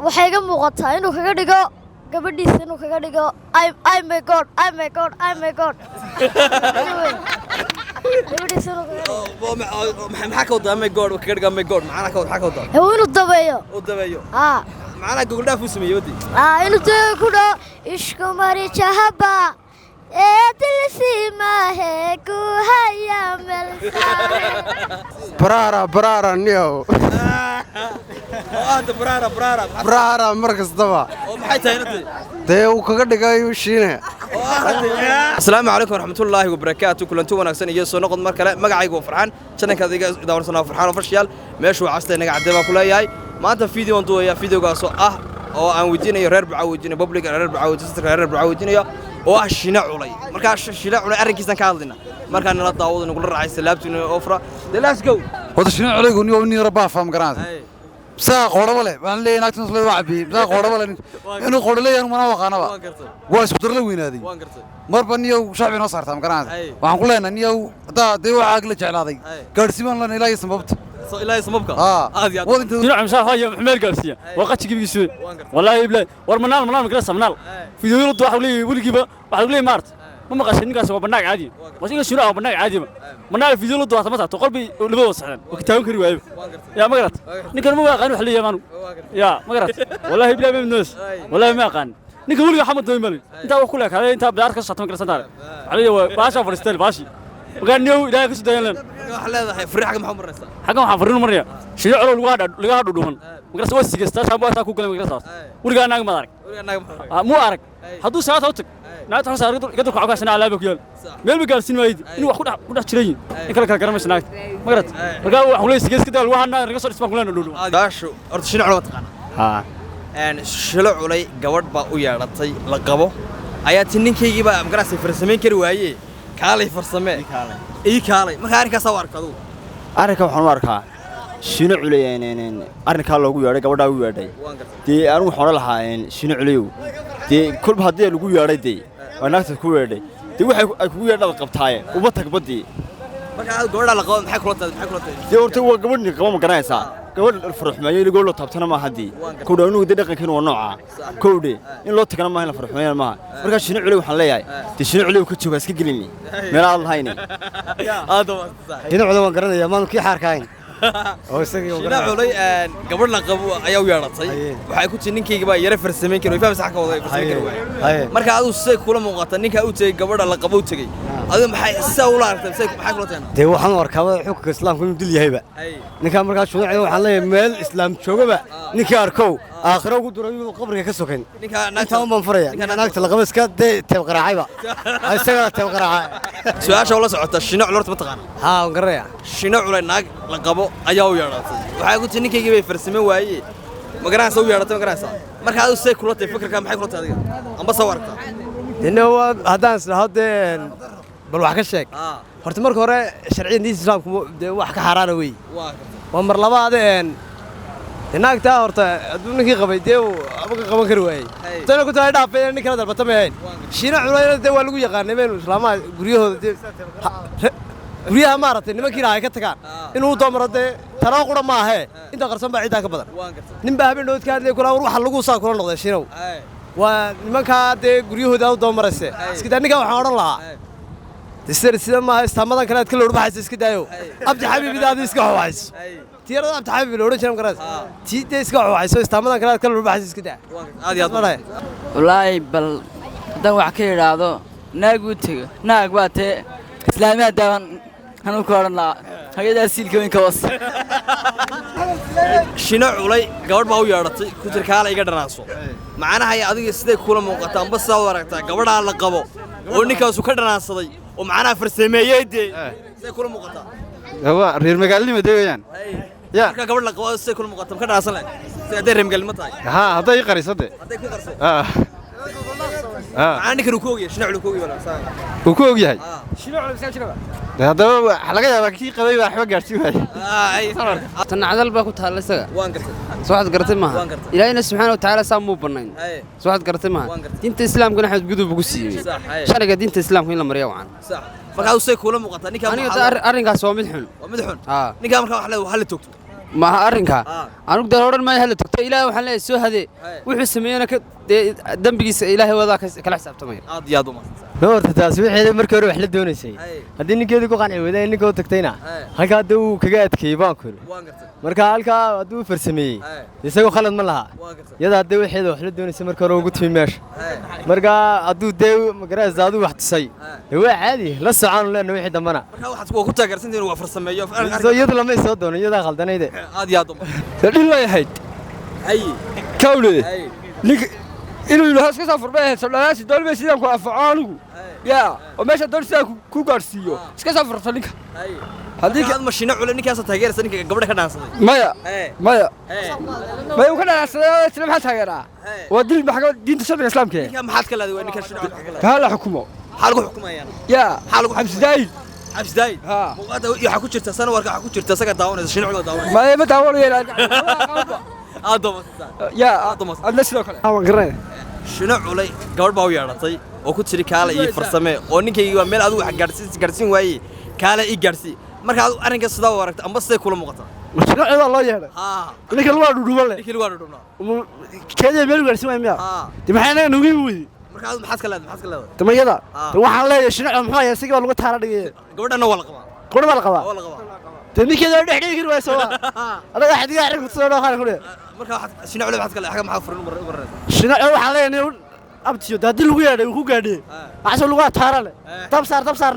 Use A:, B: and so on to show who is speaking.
A: Waxay iga muuqataa inuu kaga dhigo gabadhiisa, inuu kaga dhigo I my God, I my God, I my God. Anyway, gabadhiisa inuu kaga dhigo.
B: Maxaa ka wadaa "my God"? Kaga dhigaa "my God" macnaha ka maxaa ka wadaa?
A: Ee, inuu dabeeyo.
B: U dabeeyo.
A: Haa.
B: Macnaha gogol dhaaf uu sameeyey wadii.
A: Aa, inuu dabeeyo, ku dhaho "ishku mari jahaba ee dilsi mahe ku haya melsa".
C: Baraara, baraara niyow.
B: Oo ah brara brara.
C: Baraara mar kastaba.
B: Oo maxay tahay inatay?
C: Dee uu kaga dhigay Shiine.
B: Asalaamu calaykum waraxmatullaahi wabarakaatu. Kulanti wanaagsan iyo soo noqod mar kale. Magacaygu waa Farxaan, channelkaad iga daawansanaa Farxaan Official. Meeshu waa castay naga cadee baan ku leeyahay. Maanta video aan duwaya, videogaasoo ah oo aan weydiinayo reer Burco, weydiinayo public reer Burco, weydiinaya reer Burco, weydiinayo oo ah Shine Culay. Markaa Shine Culay arrinkiisan ka hadlayna. Markaa nala daawado, nagula raacay laabtiina ofra the let's go.
D: Wada Shine Culaygu niyo nin yaro baafa ma garanaysa, bisaa qooraba leh baan leeyahay. Naagtan isla waa cabiyey, bisaa qooraba leh. Inuu qooro leeyahay mana waqaanaba. Waa isku darla weynaaday. Marba niyow shacbi noo saartaa ma garanaysa. Waxaan ku leenahay niyow haddaa dee waxaa la jeclaaday gaadhsiimaan lana ilaa iyo sababta.
B: Ilaa sababka. Aad iyo aad.
D: Wad inta
E: Dinac misaa haya meel gaarsiiya waa qaji gibigiisu, wallaahi bilaay. War manaal, manaal ma garasa manaal fiidiyooyada waxa uu leeyahay weligiiba waxa uu leeyahay maart ma maqashay. Ninkaas waa banaag caadi, was iga shiro waa banaag caadi. Manaal fiidiyooyada waxa ma taabto qolbi labada saxan oo kitaaban kari waayo. Yaa ma garat ninkan ma aqaan wax leeyahay maanu. Yaa ma garat, wallaahi bilaay ma noos, wallaahi ma aqaan ninka weliga xamad doon malin intaa wax ku leekaaday, intaa bidaar ka soo ma garsan taare. Waxa leeyahay waa baasha fariistay baashi magaan niyow Ilaahay ka soo dayan.
B: Waxaa leedahay fariin, xagga maxaa u maraysaa?
E: Xaggan waxaan fariin maraya Shino Colow lagu hadha laga hadhu dhuman magarasa waa sigaystaa shaambo taa ku galay magarasa. Weligaa naag ma arag.
B: Weligaa naag ma
E: Ah, muu arag. Hadduu saata u tag naagta xasa iga dulka cawkaasina alaaba ku yaal meel ba gaarsiin waayid inuu wax ku dhex jiran yihin in kale kala garanaysa naagta ma garat. Markaa waxaan kuleeyahay sigays ka daa lagu hadhnaa naga soo dhisbaan kuleena dhudhuman.
B: Baashu horta Shine Culay waa taqaanaa?
F: Haa.
B: Shilo Culay gabadh baa u yeedhatay la qabo ayaa ti ninkaygii baa magarasa farsamayn kari waaye, kaalay farsamee, ii kaalay. Marka arrinkaasaa u arka adugu?
F: Arrinka waxaan u arkaa Shino Culey arrinkaa loogu yeedhay gabadhaa u yeedhay. Dee anigu waxaan odhan lahaa Shino Culeyow, dee kolba haddii lagu yeedhay, dee waa naagta ku yeedhay, dee waxay ay kugu yeedhaad qabtaaye uma tag badii.
B: Marka aad gabadhaa la qabo maxay kula tahay, maxay kula tahay?
F: Dee horta waa gabadhni qaba ma garanaysaa, gabadh farxumeeyo iligoo loo taabtana maaha. Dee kowdhe anigu dee dhaqankeenu waa noocaa kowdhe, in loo tagana maaha, in la farxumeeyana maaha. Markaa Shino Culey waxaan leeyahay, dee Shino Culey ka jooga iska gelini meela aad lahayni.
B: Aad waa sax.
C: Shine Culay waan garanayaa, maanu kii xaarka ahayn oo isagii waan
B: Shina
C: garanaya.
B: Culay gabadh la qabo ayaa u yeedhatay. Waxay ku tii ninkayga baa yara farsamayn kari way, fahmaysa xagga wada farsamayn kari waaye. Marka adigu siday kula muuqata ninkaa u tegey gabadha la qabo u tegey, adigu maxay sidaa ula aragtay, siday maxay kula tahay?
C: Dee waxaan u arkaa xukunka islaamku inuu dil yahayba ninkaa. Markaa shuruucda waxaan leeyahay meel islaam joogaba ninkii arkow aakhiro ugu duro inuu qabriga ka sokayn.
B: Ninkaa
C: intaa un baan furaya.
B: Ninkaa
C: ninka naagta laqaba iska dee teeb qaraacayba isagana teeb qaraaca.
B: Su-aasha ula socota, Shino Culay horta ma taqaana?
C: Haa, waan garanaya.
B: Shino Culay naag la qabo ayaa u yeedhatay, waxay ku tii ninkaygii bay farsamayn waaye, ma garanaysa, u yeedhatay, ma garanaysaa. Marka adigu siday kula tahay fikirka, maxay kula tahay adiga amba soo aragtaa?
C: Dena waa haddaan isdhaho dee bal wax ka sheeg. Horta marka hore sharciyan diinta islaamku dee wax ka xaaraana wey.
B: Waa gartay.
C: Waa mar labaad dee naagtaa horta hadduu ninkii qabay dee uu aba ka qaban kari waayey tana ku tahay dhaafay nin kala dalbata may ahayn. Shiina Culayna dee waa lagu yaqaanay baynu islaamaha guryahooda dee guryaha maaragtay nimankii lahaa ay ka tagaan inuu u doomaro. Dee tanoo qura ma ahee, inta qarsan baa ciddaa ka badan.
B: Waan gartay.
C: Nin baa habeen dhood ka hadlay kula war waxa lagu saa kula noqday Shiinow waa nimankaa dee guryahooda u doomarayse iska daa ninkaa. Waxaan odhan lahaa sida sida maaha istaamadan kale aad ka lowdhbaxaysa iska daayo abdi xabiibidaadi iska waxwaxayso tiyarada abdi xabiib la odhan jiray ma tii dee iska waxwaxayso istaamadan kale aad ka lowdhbaxayso iska daa.
B: Waan gartay, aad iyo aad.
C: Malaya.
G: Wallaahi bal haddaan wax ka idhaahdo naag uu tego naag baa tee islaamiyaa daawan anuu ku odhan lahaa hagadaa siilka weyn ka was.
B: Shino Culay gabadh baa u yeedhatay, ku tir kaala iga dhanaaso. Macnaha adiga siday kula muuqataa amba sidaa u aragtaa gabadhaa la qabo oo ninkaasu ka dhanaansaday oo macnaha farsameeyey, dee siday kula muuqataa?
D: Waa reer magaalnimo dee weeyaan ya.
B: Marka gabadh la qabo siday kula muuqataa, ma ka dhanaansan lahayd si hadday reer magaalnimo tahay?
D: Haa, hadday ii qariso dee.
B: Hadday ku qarso.
D: Ah. Ah.
B: Macnaha ninkan uu ku ogyahay, Shino Culay ku ogyahay walaa.
D: Uu ku og yahay. Dee haddaba waxaa laga yaabaa kii qabay baa waxba gaadhsiin waayey.
H: Tan cadal baa ku taalla isaga.
B: Waan gartay.
H: Soo waxaad garatay maaha?
B: Waan gartay.
H: Ilaahayna subxaana wa tacaala saa muu bannayn. Soo waxaad garatay maaha?
B: Waan gartay.
H: Diinta islaamkana xadgudub buu ku siiyey.
B: Sax, haye.
H: Sharciga diinta islaamka in la mariya wacan.
B: Sax. Marka adigu siday kula muuqataa ninkaa?
H: Aniga arrinkaas waa mid xun.
B: Waa mid xun.
H: Haa.
B: Ninkaa marka wax leedahay waxa la toogto.
H: Maaha arrinka. Anigu dee odhan maayo hala tagto. Ilaahay waxaan leeyahay soo hadee. Wuxuu sameeyena ka dee dembigiisa Ilaahay wadaa kala xisaabtamaya.
B: Aad iyo aad u mahadsan.
C: Ma horta taas wixii markii hore wax la doonaysay, haddii ninkeedii ku qanci weyday, ninka u tagtayna halkaa haddii uu kaga adkeeyey baan ku yidhi. Marka halkaa hadduu u farsameeyey, isagoo khalad ma laha. Iyada haddii wixeeda wax la doonaysay markii hore ugu timi meesha, marka hadduu dee magaraysa hadduu wax tusay, dee waa caadi, la socaanu leenna wixii dambana.
B: Marka waxaad waa ku taageersantihiin waa farsameeyo?
C: So iyadu lamay soo doono, iyadaa khaldanayde.
B: Aad iyo aad u mahadsan.
I: Dhil lay ahayd. Kawle ninka inuu yidhaho iska soo furbay ahayd. Sodhanaasi doolbay sidaan ku anfaco anigu yaa oo meesha doon sidaan ku gaadhsiiyo, iska soo furto ninka.
B: Haddii aad mashino cule ninkaasa taageeraysa, ninka gabadha ka dhaansaday?
I: Maya, maya, maya, uu ka dhaansaday isla maxaa taageeraa? Waa dil maxkamad diinta sharciga islaamka.
B: Ninka maxaad ka leedahay? Waa ninka shino cule maxaad ka leedahay?
I: Taa la xukumo.
B: Maxaa lagu xukumayaa?
I: Yaa xabsi daa'id.
B: Xabsi daa'id. Waxaa ku jirta sanwarka, waxaa ku jirta isaga daawanaysa, shino cule daawanaysa.
I: Maya, ma daawanayo.
B: Aad u mahadsan.
I: Yaa
B: aad u mahadsan.
I: Adna sidoo kale waan garanaya.
B: Shino culay gabadh baa u yeedhatay oo ku tiri kaale iyo farsame, oo ninkaygii waa meel adigu wax gaadhsiin waayey, kaale ii gaadhsii. Marka adigu arrinka sidaa u aragta amba siday kula muuqataa?
J: Mashruuc baa loo yeedhay ninka lugaa dhudhuban leh.
B: Ninkii lugaa dhudhubnaa.
J: Keediya meel gaadhsiin waay miya? De maxay anaga nugu weydi?
B: Marka adigu maxaad ka leedahay, maxaad ka leedahay?
J: Damayada de waxaan leeyahay shinac muxuu ayaa isagii baa lagu taara dhigay.
B: Gabadhana waa la qabaa.
J: Gabadha baa la qabaa.
B: Waa la qabaa.
J: De ninkeeda waa dhex dhigi kari waay soo anaga xadigaa xarig kutusoo dhoo qaran ku dheh.
B: Marka waxaad shinac culay maxaad ka leedahay, maxaad furin u marinaysaa?
J: Shinac waxaan leeyahay nin abtiyo de haddii lagu yeedhay uu ku gaadhiyey waxaasoo lugaa taara leh, dab saar, dab saarna.